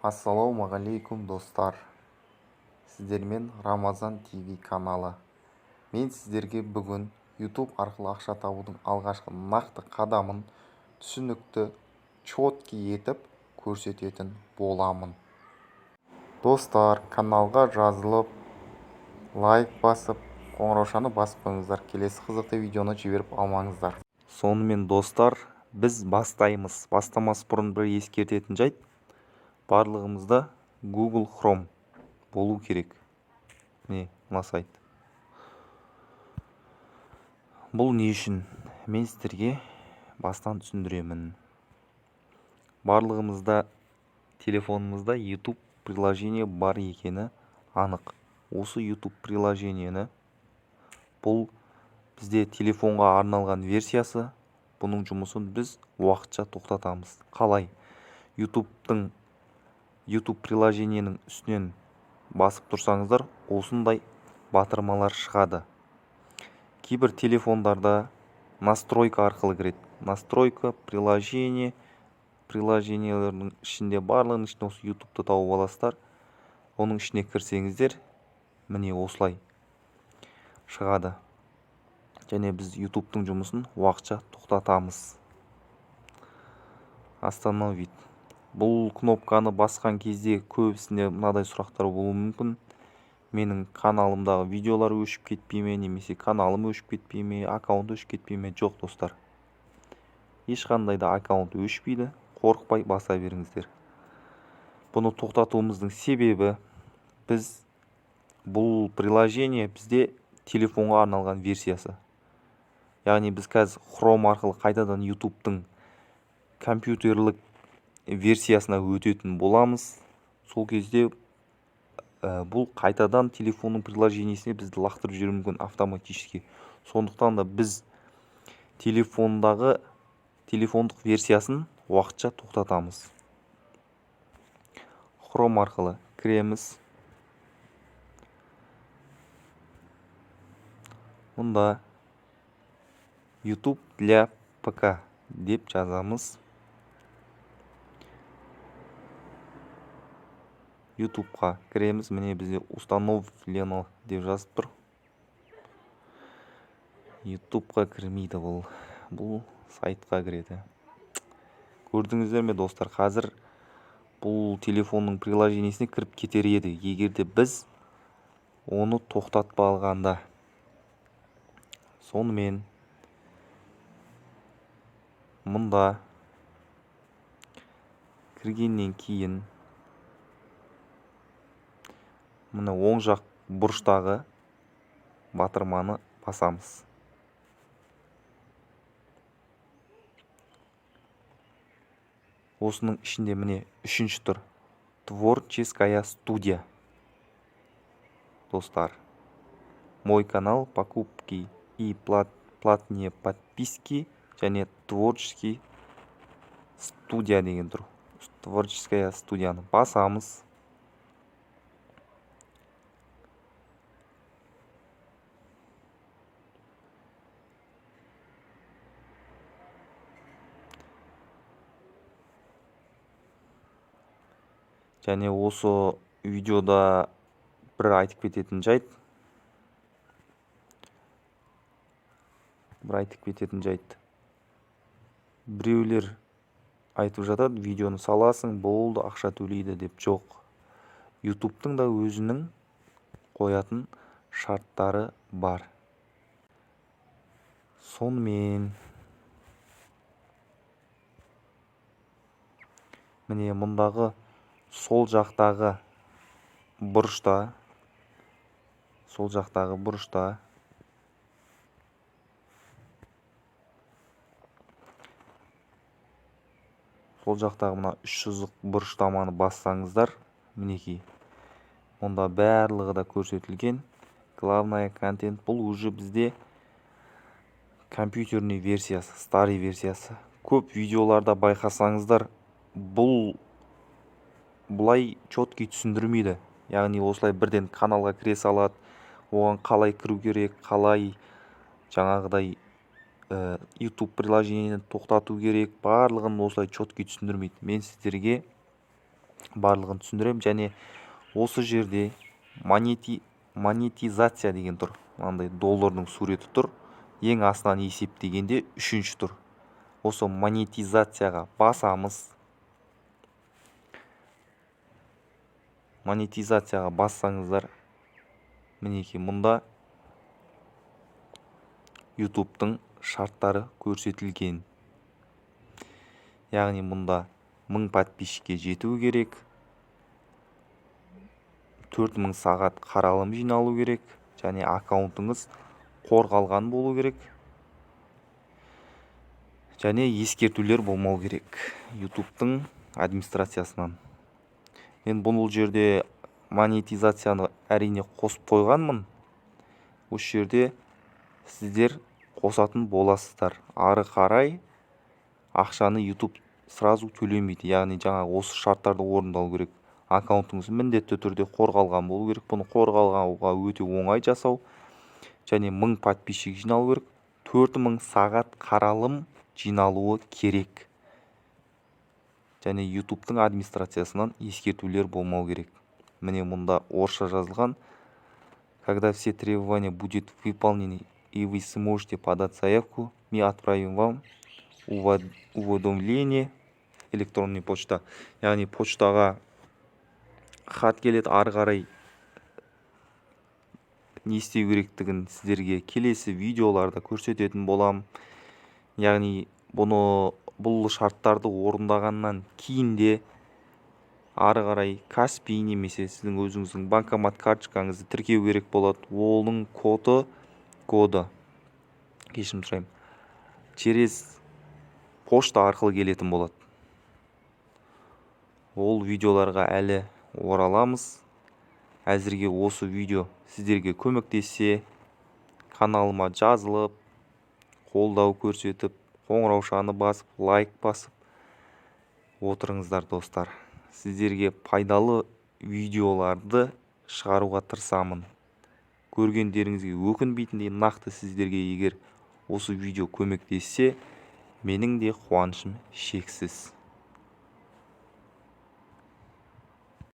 Ассалаумағалейкум, достар! Сіздермен Рамазан ТВ каналы. Мен сіздерге бүгін YouTube арқылы ақша табудың алғашқы нақты қадамын түсінікті, четкий етіп көрсететін боламын. Достар, каналға жазылып, лайк басып, қоңыраушаны басып қойыңыздар. Келесі қызықты видеоны жіберіп алмаңыздар. Сонымен, достар, біз бастаймыз. Бастамас бұрын бір ескертетін жайт: барлығымызда Google Chrome болу керек. Міне, мына сайт. Бұл не үшін, мен сіздерге бастан түсіндіремін. Барлығымызда телефонымызда YouTube приложение бар екені анық. Осы YouTube приложениені, бұл бізде телефонға арналған версиясы, бұның жұмысын біз уақытша тоқтатамыз. Қалай? YouTube'тың, YouTube приложениенің үстінен басып тұрсаңыздар, осындай батырмалар шығады. Кейбір телефондарда настройка арқылы кіреді. Настройка, приложение, приложениелердің ішінде, барлығының ішінде осы YouTube'ты тауып аласыздар. Оның ішіне кірсеңіздер, міне, осылай шығады. Және біз YouTube'тың жұмысын уақытша тоқтатамыз. Остановить. Бұл кнопканы басқан кезде көбісінде мынадай сұрақтар болуы мүмкін: менің каналымдағы видеолар өшіп кетпей ме немесе каналым өшіп кетпей ме, аккаунт өшіп кетпей ме? Жоқ, достар, ешқандай да аккаунт өшпейді, қорықпай баса беріңіздер. Бұны тоқтатуымыздың себебі, біз бұл приложение бізде телефонға арналған версиясы, яғни біз қазір Chrome арқылы қайтадан YouTube'тың компьютерлік версиясына өтетін боламыз. Сол кезде бұл қайтадан телефонның приложениесіне бізді лақтырып жіберуі мүмкін автоматически. Сондықтан да біз телефондағы, телефондық версиясын уақытша тоқтатамыз. Chrome арқылы кіреміз. Мұнда YouTube для ПК деп жазамыз. YouTubeқа кіреміз. Міне, бізде установлено деп жазып тұр. YouTubeқа кірмейді бұл, бұл сайтқа кіреді. Көрдіңіздер ме, достар? Қазір бұл телефонның приложениесіне кіріп кетер еді, егер де біз оны тоқтатпағанда. Сонымен, мұнда кіргеннен кейін, міне, оң жақ бұрыштағы батырманы басамыз. Осының ішінде, міне, үшінші тұр, творческая студия. Достар, мой канал, покупки и платные подписки және творческий студия деген тұр. Творческая студияны басамыз. Және осы видеода бір айтып кететін жайт, бір айтып кететін жайт: біреулер айтып жатады, видеоны саласың болды, ақша төлейді деп. Жоқ, Ютубтың да өзінің қоятын шарттары бар. Сонымен, міне, мұндағы сол жақтағы бұрышта, сол жақтағы бұрышта сол жақтағы мына үш сызық бұрыштаманы бассаңыздар, мінекей, мұнда барлығы да көрсетілген. Главная, контент. Бұл уже бізде компьютерный версиясы, старый версиясы. Көп видеоларда байқасаңыздар, бұл бұлай четкий түсіндірмейді, яғни осылай бірден каналға кіре салады, оған қалай кіру керек, қалай жаңағыдай YouTube приложениені тоқтату керек, барлығын осылай четкий түсіндірмейді. Мен сіздерге Барлығын түсіндіремін. Және осы жерде монетизация деген тұр. Мынандай доллардың суреті тұр. Ең астынан есептегенде үшінші тұр. Осы монетизацияға басамыз. Монетизацияға бассаңыздар, мінекей мұнда YouTube'тың шарттары көрсетілген. Яғни мұнда 1000 подписчикке жету керек, 4000 сағат қаралым жиналу керек, және аккаунтыңыз қорғалған болу керек, және ескертулер болмау керек YouTube'тың администрациясынан. Мен бұл жерде монетизацияны әрине қосып қойғанмын. Осы жерде сіздер қосатын боласыздар. Ары қарай ақшаны YouTube сразу төлемейді. Яғни жаңа осы шарттарды орындалу керек. Аккаунтыңыз міндетті түрде қорғалған болу керек. Бұны қорғалғанға өте оңай жасау. Және 1000 подписчик жиналу керек. 4000 сағат қаралым жиналуы керек. Және YouTube'тың администрациясынан ескертулер болмау керек. Міне мұнда орысша жазылған. Когда все требования будут выполнены и вы сможете подать заявку, мы отправим вам уведомление электронный почта. Яғни почтаға хат келеді. Ары қарай не істеу керектігін сіздерге келесі видеоларда көрсететін болам. Яғни бұл шарттарды орындағаннан кейін де ары қарай Каспи немесе сіздің өзіңіздің банкомат карточкаңызды тіркеу керек болады. Оның коды, кешірім сұраймын, через пошта арқылы келетін болады. Ол видеоларға әлі ораламыз. Әзірге осы видео сіздерге көмектессе, каналыма жазылып, қолдау көрсетіп, қоңыраушаны басып, лайк басып отырыңыздар, достар. Сіздерге пайдалы видеоларды шығаруға тырысамын. Көргендеріңізге өкінбейтіндей нақты сіздерге егер осы видео көмектессе, менің де қуанышым шексіз.